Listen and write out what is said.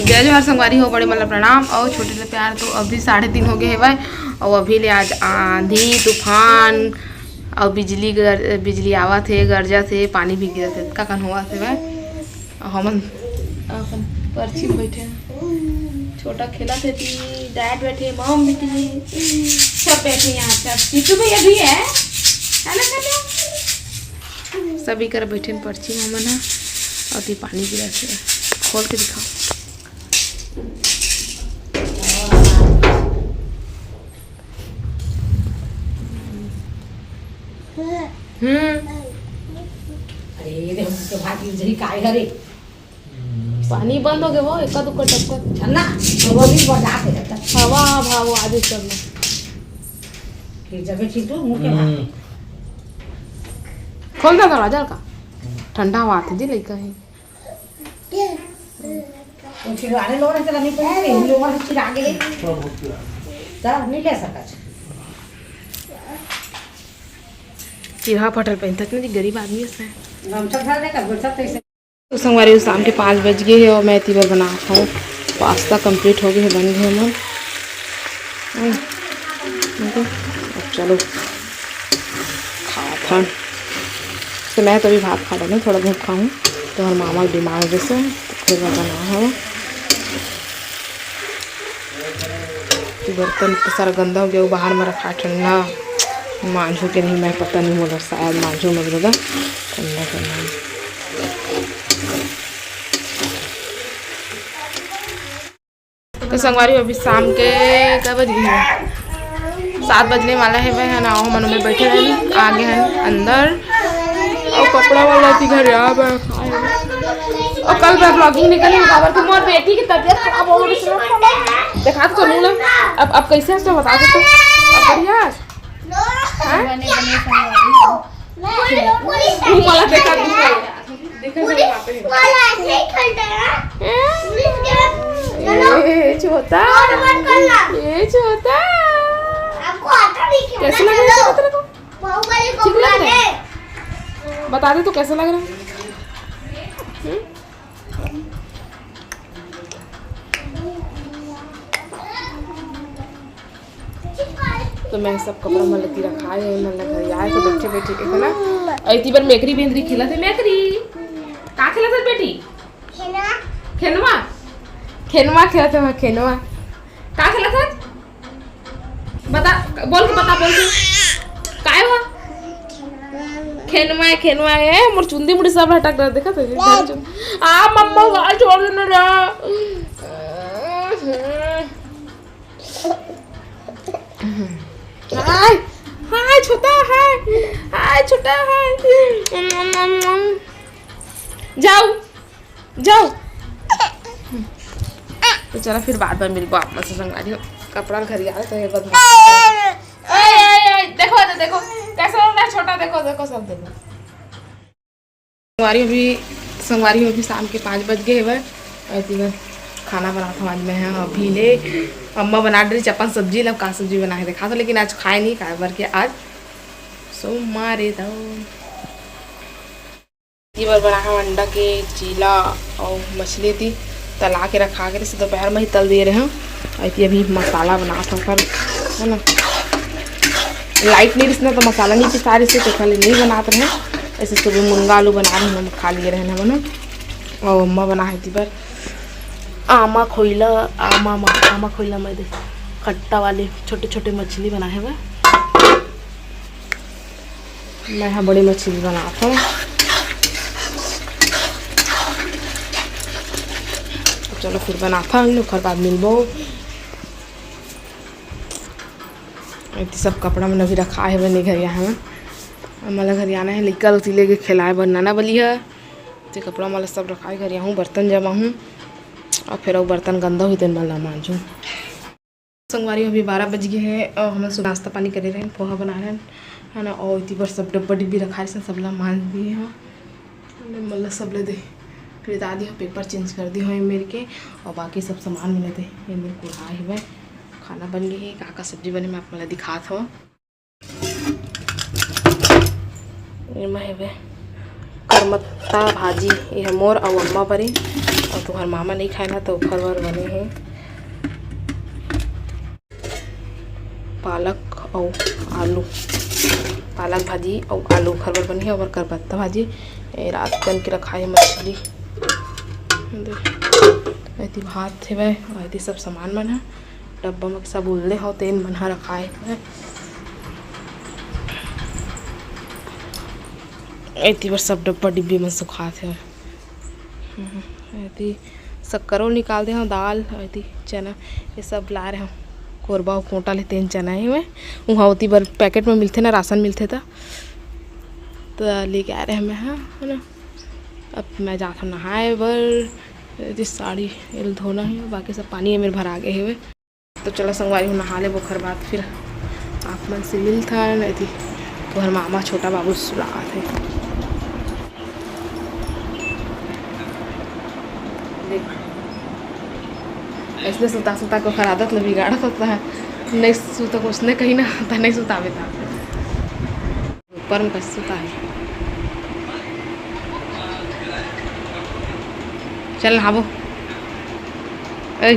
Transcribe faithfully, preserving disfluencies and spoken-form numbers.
जय जोहार संगवारी हो, बड़े मन ला प्रणाम अउ छोटे ले प्यार। तो अभी साढ़े तीन हो गए हेवय अउ अभी ले आज आंधी तूफान अउ बिजली गर-, बिजली आवत हे, गरजत हे, पानी भी गिरत हे, का कन होवत हेवय। अउ हमन अपन परछी म बैठे हन। छोटा खेलत हे, ती डैड बैठे, मम बैठे, सब बैठे यहाँ, सब। जीतू भैया भी है, है ना चाचा? सब इकर बैठे परछी म हमन ह। अउ ती पानी गिरत हे, खोल के दिखाओ। हम्म। अरे, ये दे, हम तो भाग गिर जाई, काय करे? पानी बंद हो गया वो, एका दुक्का टपका। ना, वो भी बजा के रखता। हवा, हवा, वो आगे चल रहा। गिर जाबे, ठीक तो, मुंह के भाग। हम्म। खोल दे दरवाजा का। ठंडा हवा आती जी, लइका है। वो चिल्लाने लोग रहते नहीं पड़े, इन लोगों से चिल्ला के। चल, नहीं ले सकत। चिरहा फटल पहिनथस ना जी, गरीब आदमी अस। गमछा धर दे, का गमछा तो ऐसे। तो संगवारी, शाम के पाँच बज गए हे अउ मैं एती बर बनात हंव। पास्ता complete हो गए हे, बन गए हे हमर। हम्म, अब चलो खात हन। तो मैं तो अभी भात खा डालूँ, थोड़ा बहुत खाऊँ। तो हर मामा बीमार हो जैसे, तो फिर मैं बना हूँ। तो बर्तन तो सारा गंदा हो गया, वो बाहर में रखा ठंडा। मांझो के नहीं, मैं पता नहीं, मोला शायद मांझो मत दादा, ठंडा करना। तो संगवारी, अभी शाम के का बज गई है? सात बजने वाला है वह, है ना? हमन में बैठे रहन, आ गए हैं अंदर। और कपड़ा वाला थी घर यहाँ पर। और कल मैं vlogging नहीं करी, काबर कि मोर बेटी की तबीयत खराब हो गई, इसलिए देखा तो करूँ ना। अब, अब कैसे है तो बता दो तो। अब बढ़िया है? हाँ? वो वाला देखा, दूसरा। देखो, सब वहाँ पे है। वाला ऐसे ही खेलते हैं। पुलिस के। चलो। ए, छोटा। और मत करना। ए, छोटा। आपको आता नहीं क्या? कैसे लग रहा है चलो। तेरे को? बाहुबली को ठीक लग रहा है? बुलाते हैं। बता दे, तो कैसा लग रहा है? हम्म? तो मैं सब कपड़ा मन ल ती रखाए हे, मन ल घरियाए, तो बैठे बैठे एक ना, अउ एती बर मेकरी बेंदरी खेलत हे। मेकरी, का खेलत हे बेटी? खेलवा। खेलवा? खेलवा खेलत हे, खेलवा। का खेलत हे? बता, बोल के बता, बोल के। काय हुआ? खेलवा हे, खेलवा हे। मोर चुंदी मुड़ी सब हटक रहा, देखा तो? आ, मम्मा, गाल छोड़ देना रे। हाय, हाय, छोटा, हाय, हाय, छोटा, हाय। जाओ, जाओ। तो चला, फिर बाद में मिलबो आप मन से, संगवारी हो। कपड़ा घरिया रहे तो ये बाद में। ओए, ओए, ओए, देखो, देखो, देखो, कैसे हो रहा है छोटा, देखो, देखो, सब देखो। संगवारी हो, अभी, संगवारी हो, अभी शाम के पाँच बज गए हेवय। अउ एती बर खाना बनात हंव आज मैं ह। अभी ले अम्मा बना डरिस अपन सब्जी ल, का सब्जी बनाए हे देखा तो, लेकिन आज खाए नहीं, काबर के आज सोमवार ए। तो एती बर बनाए हंव अंडा के चीला अउ मछली एती तला के रखा के रहिस, दोपहर में ही तल दिए रहे हंव। अउ एती अभी मसाला बनात हंव ओकर, है ना। लाइट नहीं रहिस ना, तो मसाला नहीं पिसा रहिस, तो खाली नहीं बनात रहे। ऐसे सुबह मुनगा आलू बना रहे, हम खा लिए रहे ना, बना। और अम्मा बना है एती बर आमा खोइला, आमा, आमा, आमा खोइला में दे, खट्टा वाली छोटे छोटे मछली बनाए हवय। मैं हा बड़ी मछली बनात हंव। चलो फिर बनात हंव, ओकर बाद मिलबो। एती सब कपड़ा मन अभी रखाए हवय, नहीं घरिया हवय। अब मोला घरियाना हे, लइका ल उती लेके खेलाए बर नाना बली ह। ते कपड़ा मन ल सब रखाए, घरियाहूँ, बर्तन जमाहूँ, अउ फिर अउ बर्तन गंदा होही तेन मन ल मांजहूँ। संगवारी, अभी बारह बज गए हे अउ हमन सुबह नाश्ता पानी करे रहेन, पोहा बनाए रहेन, है ना, अउ एती बर सब डब्बा डिब्बी रखाए रहेन, सबला मांज दिए हंव। हमने मन ल सबले दे, फिर दादी ह paper change कर दी हंव ए मेर के, अउ बाकी सब सामान मन ल दे, ए मेर कुढ़ाए हवय। खाना बन गए हे, का का सब्जी बने, मैं आप मन ल दिखात हंव। एमा हेवे करमत्ता भाजी, ये मोर अउ अम्मा बर ए। अउ तुंहर मामा नइ खाय ना, त ओखर बर बने हे पालक अउ आलू, पालक भाजी अउ आलू ओखर बर बने हे, अउ ओकर पत्ता भाजी। ए, रात कन के रखाय हे मछली। दे, एती भात हेवय, अउ एती सब सामान मन ह डब्बा म सब उल्ले हव, तेन मन ह रखाय हेवय। एती बर सब डब्बा डिब्बी मन सुखात हेवय। हम्म, एती शक्कर निकाल दे हव, दाल, एती चना, ये सब लाय रहे हव। कोरबा अउ कोटा ले तेन चना हे मैं, उहाँ ओती बर पैकेट में मिलथे ना, राशन मिलथे त, त लेके आय रहे मैं, हाँ, है ना। अब मैं जात हव नहाय बर, एती साड़ी एल धोना हे, बाकी सब पानी ए मेर भरा गे हेवय। तो चलो संगवारी हो, नहा लेबो, ओखर बाद फिर आप मन से मिलथन। एती तुंहर मामा छोटा बाबू सुलात हे। देख, अइसने सुता सुता के ओखर आदत ल बिगाड़त होता है। नइ सुता कुछ नइ कही ना, त नइ सुतावे ता। ऊपर में कइसे सुता हे। चल नहाबो। ए,